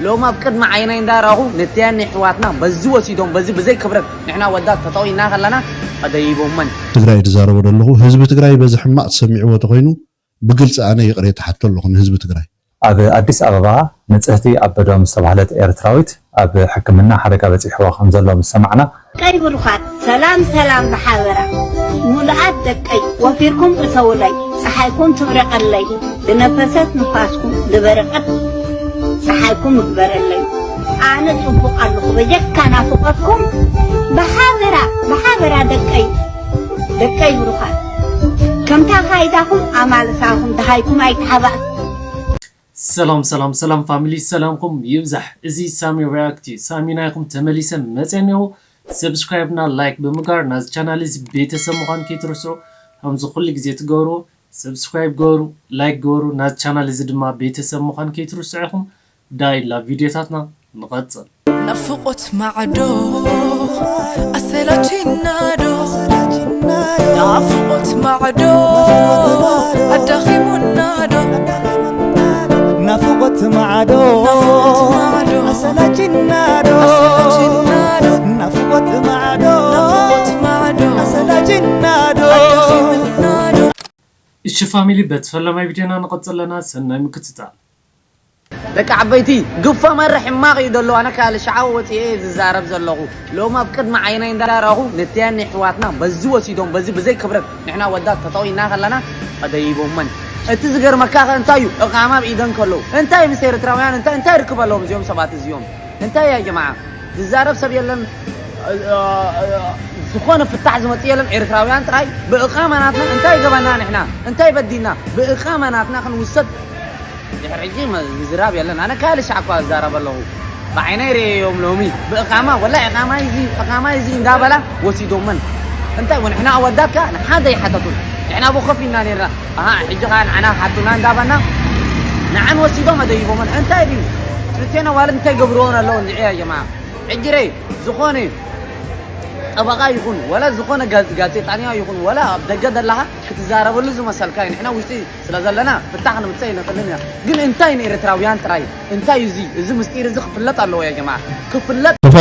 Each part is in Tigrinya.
ሎም ኣብ ቅድሚ ዓይነይ እንዳረኹ ነቲያን ኣሕዋትና በዚ ወሲዶም በዚ ብዘይ ክብረት ንሕና ወዳት ተጠቒና ከለና ኣደይቦመን። ትግራይ ዝዛረቦ ዘለኹ ህዝቢ ትግራይ በዚ ሕማቕ ተሰሚዕዎ ተኾይኑ ብግልፂ ኣነ ይቕሬታ ሓቶ ኣለኹ ንህዝቢ ትግራይ። ኣብ ኣዲስ ኣበባ ንጽህቲ ኣበዶም ዝተባህለት ኤርትራዊት ኣብ ሕክምና ሓደጋ በጺሕዋ ከም ዘሎ ምስ ሰማዕና፣ ደቀይ ብሩኻት፣ ሰላም ሰላም ብሓበራ። ሙሉኣት ደቀይ፣ ወፊርኩም እተውለይ፣ ጸሓይኩም ትብረቐለይ፣ ዝነፈሰት ንፋስኩም ዝበረቐት ጸሓይኩም ይግበረለይ። ኣነ ጽቡቕ ኣለኹ፣ በጀካ ናፍቖትኩም ብሓበራ፣ ብሓበራ ደቀይ፣ ደቀይ ብሩኻት። ከምታ ካይዳኹም ኣማልሳኹም ደሃይኩም ኣይትሓባእ። ሰላም ሰላም ሰላም ፋሚሊ፣ ሰላምኩም ይብዛሕ። እዚ ሳሚ ሪያክት እዩ። ሳሚ ናይኹም ተመሊሰ መፅአ እኒኹ። ሰብስክራይብ እና ላይክ ብምግባር ናዚ ቻናል እዚ ቤተሰብ ምዃን ከይትርስዑ። ከምዚ ኩሉ ግዜ ትገብርዎ ሰብስክራይብ ገበሩ፣ ላይክ ገበሩ፣ ናዚ ቻናል እዚ ድማ ቤተሰብ ምዃን ከይትርስዑ ኢኹም። ዳይ ላብ ቪድዮታትና ንቐፅል። ናፍቆት ማዕዶ ኣሰላችና ዶ ናፍቆት ማዕዶ ኣዳኺሙና ዶ ናፍቆት ማዕዶ ኣሰላችና ዶ ናፍቆት ማዕዶ ኣሰላችና ዶ እሺ ፋሚሊ በቲ ፈለማይ ቪድዮና ንቐፅል ኣለና ሰናይ ምክትታል ደቂ ዓበይቲ ግፋ መረ ሕማቕ እዩ ዘሎ ኣነ ካል ሸዓው ወፂኤ ዝዛረብ ዘለኹ ሎም ኣብ ቅድሚ ዓይነይ እንዳረኹ ነቲያን ኣሕዋትና በዚ ወሲዶም በዚ ብዘይ ክብረት ንሕና ወዳት ተጠቒና ከለና ኣደይቦመን እቲ ዝገርመካ ከ እንታይ እዩ እቃማ ኣብ ኢደን ከለዉ እንታይ ምስ ኤርትራውያን እንታይ እንታይ ርክብ ኣለዎም እዚኦም ሰባት እዚኦም እንታይ ያ ጀማዓ ዝዛረብ ሰብ የለን ዝኾነ ፍታሕ ዝመጽእ የለን ኤርትራውያን ጥራይ ብእቃማ ናትና እንታይ ገበና ንሕና እንታይ በዲና ብእቃማ ናትና ክንውሰድ ድሕሪ ሕጂ ምዝራብ የለን ኣነ ካልእ ሻዕ እኳ እዛረብ ኣለኹ ብዓይነይ ርእየዮም ሎሚ ብእቃማ ወላ እቃማ እዚ እቃማ እዚ እንዳበላ ወሲዶመን እንታይ ወንሕና ኣወዳት ከኣ ንሓደ ይሓተቱን ንሕና ብኸፍ ኢና ነርና ኣሃ ሕጂ ከኣ ንዓና ሓቱና እንዳበልና ንዓን ወሲዶም ኣደይቦመን እንታይ ድዩ ክልቴና ዋል እንታይ ገብርዎን ኣለዎ እንድዒ ያ ጀማዓ ሕጂ ረይ ዝኾነ ጠበቓ ይኹን ወላ ዝኾነ ጋዜጣኛ ይኹን ወላ ኣብ ደገ ዘለኻ ክትዛረበሉ ዝመሰልካ እዩ ንሕና ውሽጢ ስለ ዘለና ፍታሕ ንምፅእ ኣይንኽእልን ኢና ግን እንታይ ንኤርትራውያን ጥራይ እንታይ እዚ እዚ ምስጢር እዚ ክፍለጥ ኣለዎ ያ ጀማዓ ክፍለጥ እፋ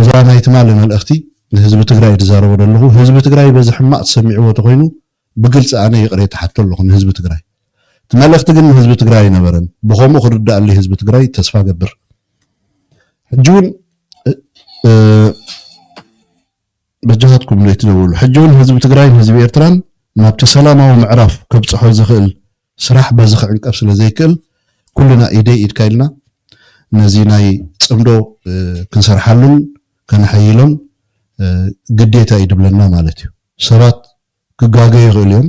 እዛ ናይ ትማሊ መልእኽቲ ንህዝቢ ትግራይ ዝዛረቦ ዘለኹ ህዝቢ ትግራይ በዚ ሕማቕ ተሰሚዕዎ ተኾይኑ ብግልፂ ኣነ ይቕሬ ትሓቶ ኣለኹ ንህዝቢ ትግራይ እቲ መልእኽቲ ግን ንህዝቢ ትግራይ ኣይነበረን ብኸምኡ ክርዳኣሉ ህዝቢ ትግራይ ተስፋ ገብር ሕጂ እውን በጃኻትኩም ዶ ይትደውሉ ሕጂ እውን ህዝቢ ትግራይን ህዝቢ ኤርትራን ናብቲ ሰላማዊ ምዕራፍ ከብፅሖ ዝኽእል ስራሕ በዚ ክዕንቀፍ ስለ ዘይክእል ኩልና ኢደይ ኢድካ ኢልና ነዚ ናይ ፅምዶ ክንሰርሓሉን ከነሐይሎን ግዴታ እዩ ድብለና ማለት እዩ ሰባት ክጋገ ይኽእሉ እዮም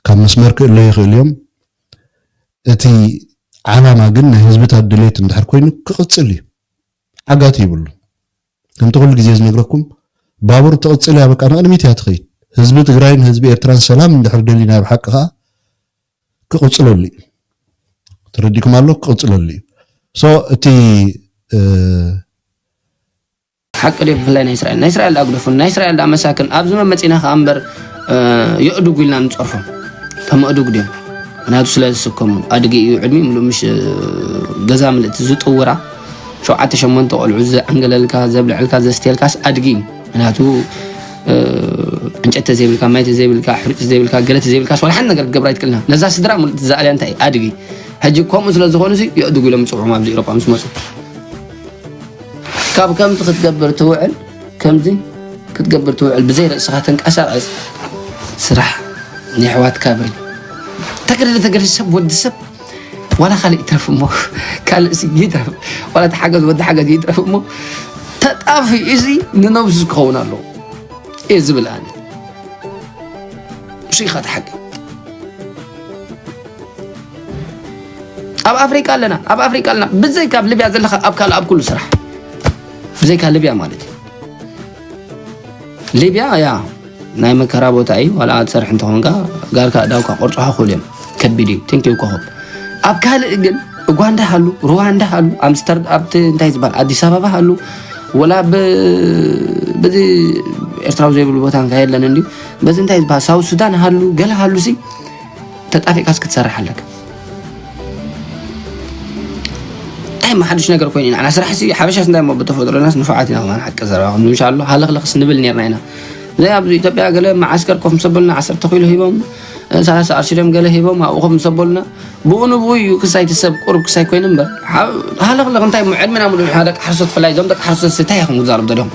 ካብ መስመር ክእለ ይኽእሉ እዮም እቲ ዓላማ ግን ናይ ህዝብታት ድሌት እንድሕር ኮይኑ ክቕፅል እዩ ዓጋቲ ይብሉ ከምቲ ኩሉ ግዜ ዝነግረኩም ባቡር ትቕፅል እያ በቃ ንቕድሚት እያ ትኸይድ ህዝቢ ትግራይን ህዝቢ ኤርትራን ሰላም እንድሕር ደሊ ናይ ብሓቂ ከዓ ክቕፅለሉ እዩ ተረዲኩም ኣሎ ክቕፅለሉ እዩ so እቲ ሓቂ ድዩ ብፍላይ ናይ እስራኤል ናይ እስራኤል ዳኣ ግደፉ ናይ እስራኤል ዳኣ መሳክን ኣብዚ መመፂና ከዓ እምበር የእዱጉ ኢልና ንፀርፎም ተመእዱግ ድዮም ምክንያቱ ስለ ዝስከሙ ኣድጊ እዩ ዕድሚኡ ምሉእ ምሽ ገዛ ምልእቲ ዝጥውራ ሸውዓተ ሸሞንተ ቆልዑ ዘዕንገለልካ ዘብልዐልካ ዘስትየልካስ ኣድጊ እዩ ምክንያቱ ዕንጨቲ ተዘይብልካ ማይ ተዘይብልካ ሕሩጭ ተዘይብልካ ገለ ተዘይብልካስ ዋላ ሓንቲ ነገር ክትገብር ኣይትክእልና ነዛ ስድራ ምሉእ ትዘኣልያ እንታይ ኣድጊ ሕጂ ከምኡ ስለ ዝኾኑ ሲ የእድጉ ኢሎም ይፅውዑም ኣብዚ ኢሮጳ ምስ መፁ ካብ ከምዚ ክትገብር ትውዕል ከምዚ ክትገብር ትውዕል ብዘይ ርእስኻ ተንቀሳቐስ ስራሕ ናይ ኣሕዋትካ በል ተገደደ ተገደ ሰብ ወዲ ሰብ ዋላ ካልእ ይትረፍ እሞ ካልእ ሲ ይትረፍ ዋላ ተሓገዝ ወዲ ሓገዝ ይትረፍ እሞ ተጣፊኡ እዚ ንነብሱ ክኸውን ኣለዎ እየ ዝብል ኣነ እሱ ኢኻ ተሓገ ኣብ ኣፍሪቃ ኣለና ኣብ ኣፍሪቃ ኣለና ብዘይካ ኣብ ልብያ ዘለካ ኣብ ካልእ ኣብ ኩሉ ስራሕ ብዘይካ ልብያ ማለት እዩ ሊብያ ያ ናይ መከራ ቦታ እዩ ዋላ ትሰርሕ እንተኾንካ ጋርካ እዳውካ ቆርፅሖ ክብል እዮም ከቢድ እዩ ቴንኪዩ ኮኸብ ኣብ ካልእ ግን ኡጋንዳ ሃሉ ሩዋንዳ ሃሉ ኣምስተር ኣብቲ እንታይ ዝበሃል ኣዲስ ኣበባ ሃሉ ወላ በዚ ኤርትራዊ ዘይብሉ ቦታ እንታይ የለን እንድዩ በዚ እንታይ ዝበሃል ሳውት ሱዳን ሃሉ ገለ ሃሉ ሲ ተጣፊእካስ ክትሰርሕ ኣለካ እንታይ ሓድሽ ነገር ኮይኑ ኢና? ስራሕ ሲ ሓበሻስ እንታይ እሞ ብተፈጥሮናስ ንፉዓት ኢና። ከማን ሓቂ ዘረባ ክንምሻ ኣሎ ሃለኽለኽስ ንብል ነርና ኢና። እዚ ኣብዚ ኢትዮጵያ ገለ መዓስከር ኮፍ ምስ ኣበሉና ዓሰርተ ኪሎ ሂቦም፣ ሰላሳ ቅርሺ ድዮም ገለ ሂቦም ኣብኡ ኮፍ ምስ ኣበሉና፣ ብኡ ንብኡ እዩ ክሳይ እቲ ሰብ ቁሩብ ክሳይ ኮይኑ እምበር፣ ሓ-፣ ሃለኽለኽ እንታይ እሞ ዕድመና ሙሉእ ንሕና ደቂ ሓረስቶት፣ ብፍላይ እዞም ደቂ ሓረስቶት እንታይ ኢኹም ክትዛረቡ ደሊኹም?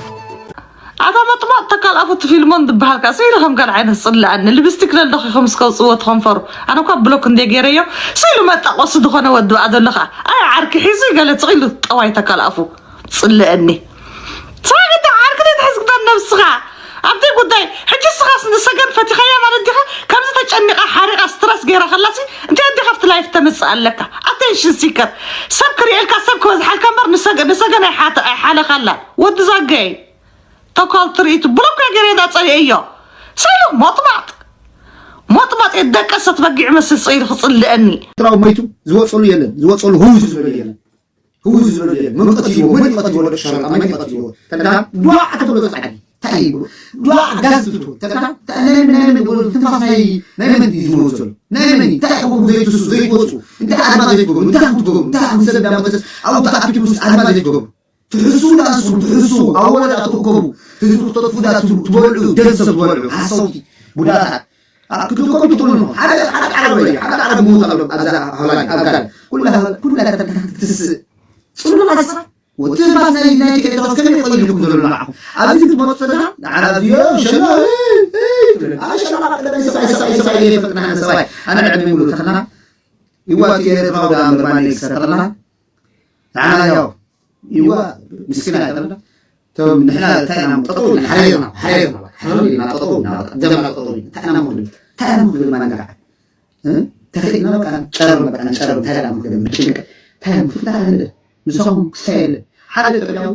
ኣታ መጥማጥ ተካል ኣፉ እቲ ፊልሞን ዝበሃል ከኣ ስኢሉ ከም ካልእ ዓይነት ጽላኣኒ። ሊፕስቲክ ለለኺ ከም እስከ ኣውጽእዎ ተኸንፈሩ። ኣነ እኳ ብሎክ እንደ ገይረዮ፣ ስኢሉ መጣቆሲ ዝኾነ ወዲ በኣ ዘሎ ከኣ። ኣይ ዓርኪ ሒዙ ገለ ጽቒሉ ጠዋይ ተካል ኣፉ። ጽልአኒ። ሳግታ ዓርኪ ዘይትሕዝግተን ነብስኻ። ኣብቲ ጉዳይ፣ ሕጂ እስኻስ ንሰገን ፈቲኻያ ማለት ዲኻ? ከምዚ ተጨኒቓ ሓሪቓ ስትረስ ገይራ ከላሲ፣ እንታይ ኣዴኻ ኣብቲ ላይፍ ተምጽእ ኣለካ? ኣቴንሽን ሲከር። ሰብ ክርእየልካ፣ ሰብ ክበዝሓልካ እምበር ንሰገ-፣ ንሰገን ኣይሓተ-፣ ኣይሓለኻላን። ወዲ ዛገይ። ተኳል ትርኢቱ ብሎክ ገይረ ዳ ጸሊኤዮ። ስኢሉ ሞጥማጥ። ሞጥማጥ የደቀሰት በጊዕ መስል ጽኢሉ ክጽልአኒ። ኤርትራዊ መይቱ ዝወጸሉ የለን፣ ዝወጸሉ ህውዝ ዝበለ የለን። ህውዝ ዝበለ የለን። መን ቀቲልዎ? መን ቀቲልዎ? ደቂ ሻለቃ መን ቀቲልዎ? ተዳ ዱዓ ተብሎ ጻዕዲ። እንታይ እዩ? ዱዓ ጋዝ ትብሎ። ተዳ ናይ መን፣ ናይ መን ትንፋስ ናይ፣ ናይ መን እዩ ዝመውት ዘሎ? ናይ መን እዩ? እንታይ ይኸውን ዘይትሱ፣ ዘይትወጹ? እንታይ ኣድማ ዘይትገብሩ? እንታይ ክትገብሩ? እንታይ ምስ ሰብ እንዳመሰስ ኣብኡ ተኣኪቡ ምስ ኣድማ ዘይትገብሩ? ትሕሱ ደኣ ንስኹም፣ ትሕሱ፣ ኣብ ወረዳ ትእከቡ፣ ህዝቢ ክተጥፉ ደኣ ትብ-፣ ትበልዑ፣ ገንዘብ ትበልዑ፣ ሓሰውቲ፣ ቡዳታት። ኣ፣ ክትእከቡ ትኽእሉ ኢኹም። ሓደ፣ ሓደ ዓረብ እዩ፣ ሓደ ዓረብ ምዉት ኣሎ፣ ኣብዛ ሆላንድ፣ ኣብ ጋና። ኩላ፣ ኩላ ከተማ ትስእ። ጽሉል ሓሳብ። ወትንፋስ ናይ፣ ናይ ኤርትራ ከመይ ቆይልኩም ዘሎ ንዓኹም? ኣብዚ ክትመጡ ዘለና፣ ንዓና እዚኦ፣ ሸላ፣ እ፣ እ፣ ትብል። ኣ፣ ሸላ፣ ቀዳማይ ሰብኣይ፣ ሰብኣይ፣ ሰብኣይ፣ ዘይፈጥና ሰብኣይ። ኣነ ዕድመ ሙሉ ተኸና፣ ይዋት ኤርትራዊ ደኣ እምበር ማን ይክሰር ተኸና። ንዓና ያው ይዋ ምስኪና ኣይኮነና። እቶም ንሕና እንታይ ኢና ጠጠው ኢልና ሓሪርና፣ ሓሪርና፣ ሓሪርና ጠጠው ኢልና፣ በቃ ደምና ጠጠው ኢልና። እንታይ ኢና ምክብል? እንታይ ኢና ምክብል ማንጋዓ? እ? ተኺእና በቃ ንጨርም፣ በቃ ንጨርም፣ እንታይ ኢና ምክብል? እንታይ ኢና ምክብል? እንታይ ኢና ምክብል? ንሶም ክሳይ የለ። ሓደ ኢትዮጵያዊ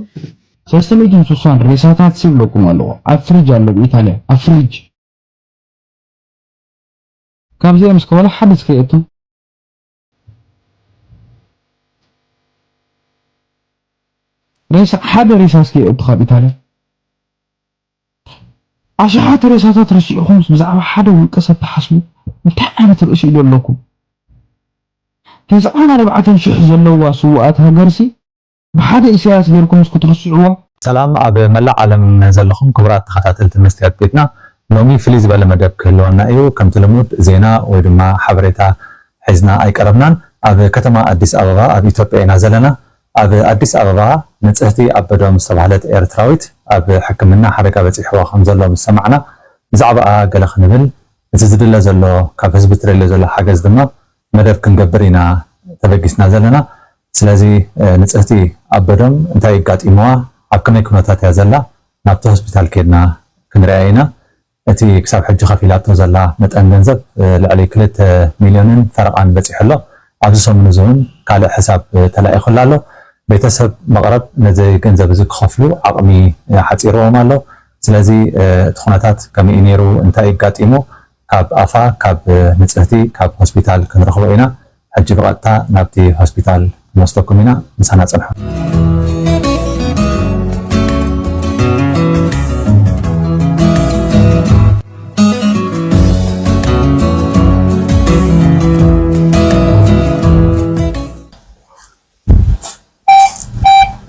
ሰለስተ ሚእትን ስሳን ሬሳታት ይብለኩም ኣለዎ። ኣብ ፍሪጅ ኣለዉ ኢታልያ፣ ኣብ ፍሪጅ። ካብዚኦም እስከ ዋላ ሓደ እስከ የእቱ። ሬሳ፣ ሓደ ሬሳ እስከ የእቱ ካብ ኢታልያ። ኣሽሓት ሬሳታት ረሲዕኹምስ ብዛዕባ ሓደ ውልቀ ሰብ ትሓስቡ? እንታይ ዓይነት ርእሲ እዩ ዘለኩም? ተስዓን ኣርባዕተን ሽሕ ዘለዋ ስዉኣት ሃገርሲ ብሓደ ኢሳያስ ጌርኩምስ ክትርስዕዎ? ሰላም ኣብ መላእ ዓለም ዘለኹም ክቡራት ተኸታተልቲ መስትያት ቤትና፣ ሎሚ ፍልይ ዝበለ መደብ ክህልወና እዩ። ከምቲ ልሙድ ዜና ወይ ድማ ሓበሬታ ሒዝና ኣይቀረብናን። ኣብ ከተማ ኣዲስ ኣበባ ኣብ ኢትዮጵያ ኢና ዘለና። ኣብ ኣዲስ ኣበባ ንጽህቲ ኣበዶም ዝተባህለት ኤርትራዊት ኣብ ሕክምና ሓደጋ በጺሕዋ ከም ዘሎ ምስ ሰማዕና፣ ብዛዕባኣ ገለ ክንብል፣ እቲ ዝድለ ዘሎ፣ ካብ ህዝቢ ትደልዮ ዘሎ ሓገዝ ድማ መደብ ክንገብር ኢና ተበጊስና ዘለና። ስለዚ፣ እ፣ ንጽህቲ ኣበዶም እንታይ ኣጋጢምዋ፣ ኣብ ከመይ ኩነታት እያ ዘላ፣ ናብቲ ሆስፒታል ኬድና ክንሪኣ ኢና። እቲ ክሳብ ሕጂ ከፊላቶ ዘላ መጠን ገንዘብ፣ እ፣ ልዕሊ ክልተ ሚልዮንን ፈረቓን በጺሑ ኣሎ። ኣብዚ ሰሙን እዚ እውን ካልእ ሕሳብ፣ እ፣ ተላኢኹላ ኣሎ። ቤተሰብ መቕረብ ነዚ ገንዘብ እዚ ክኸፍሉ ዓቕሚ፣ እ፣ ሓጺርዎም ኣሎ። ስለዚ፣ እ፣ እቲ ኩነታት ከመይ እዩ ነይሩ፣ እንታይ እዩ ኣጋጢሙ፣ ካብ ኣፋ፣ ካብ፣ እ፣ ንጽህቲ፣ ካብ ሆስፒታል ክንረኽቦ ኢና። ሕጂ ብቐጥታ ናብቲ ሆስፒታል ክንወስደኩም ኢና። ምሳና ጽንሑ።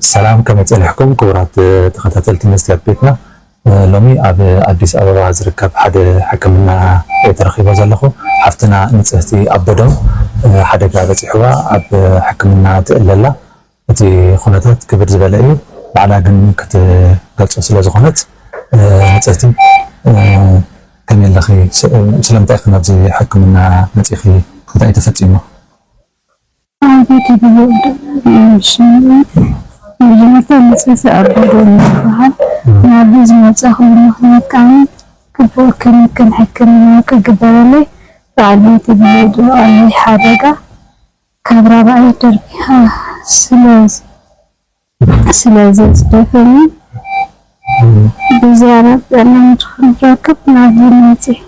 ሰላም፣ ከመይ ጸኒሕኩም ክቡራት ተኸታተልቲ መስትያት ቤትና? ሎሚ ኣብ ኣዲስ ኣበባ ዝርከብ ሓደ ሕክምና እየ ተረኺበ ዘለኹ። ሓፍትና ንጽህቲ ኣበዶም ሓደጋ በጺሕዋ ኣብ ሕክምና ትእለ ኣላ። እቲ ኩነታት ክብድ ዝበለ እዩ። ባዕላ ግን ክትገልጾ ስለ ዝኾነት፣ ንጽህቲ ከመይ ኣለኺ? ስ-፣ ስለምንታይ ኢኺ ናብዚ ሕክምና መጺኺ? እንታይ እዩ ተፈጺሙ? ኣቤት ይግበእ። እሺ፣ መጀመርታ ንጽህቲ ኣበዶም ይበሃል። ናብዚ ዝመጻእኩሉ ምኽንያት ከኣ ግቡእ ክንክን ሕክምና ክግበረለይ በዓል ቤተይ ብዘይድልዎ ሓደጋ ካብ ራብዓይ ደርቢ ስለ፣ ስለ ዘጽደፈኒ ብዝያዳ ጥዕና ንኽንረክብ ናብዚ መጺእ።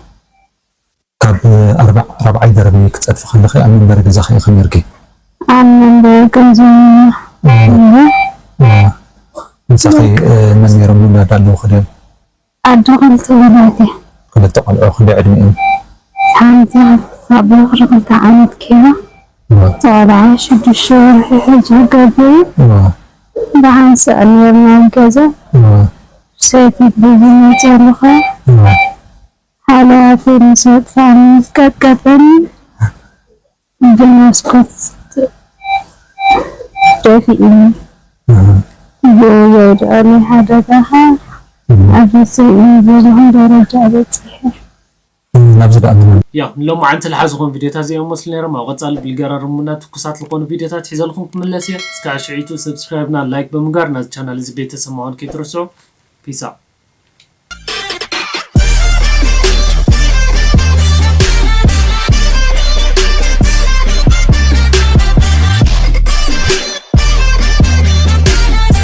ካብ ኣርባ-፣ ራብዓይ ደርቢ ክትጸድፊ ከለኺ ኣብ መንበሪ ገዛኺ ኢኺ ነይርኪ? ኣብ መንበሪ ገዛ እም። እም። ምሳኺ፣ እ፣ መን ነይሮም? ውላድ ኣለውኺ ድዮም? ኣደ ክልተ ውላድ እየ። ክልተ ቆልዑ ክንደይ ዕድሚኦም? ሓንቲ ኣብ በኹሪ ክልተ ዓመት ገይራ፣ ተባልዓ ሽዱሽተ ወርሒ ሕጂ ገብሩ ብሓንሳእ ነርና ኣብ ገዛ ሰይቲ ብዝመፀልኻ ሓለዋተይ ምስ ኣጥፋኒ ቀጥቀጠኒ ብመስኮት ደፊእኒ ብኡ የውድቐኒ ሓደጋኻ ኣፍሪሰ እዩ ዝበልኹም ደረጃ በፂሐ ናብዚ ደኣ ምንም ያው ንሎማዓንቲ ልሓዝኹም ቪዲዮታት እዚኦም መስሉ ነይሮም። ኣብ ቀፃሊ ብልገራርሙና ትኩሳት ዝኾኑ ቪዲዮታት ሒዘልኩም ክምለስ እየ። እስካዕ ሽዒቱ ሰብስክራይብና ላይክ ብምግባር ናዚ ቻናል እዚ ቤተሰብ ምዃን ከይትርስዑ። ፒስ ኣውት።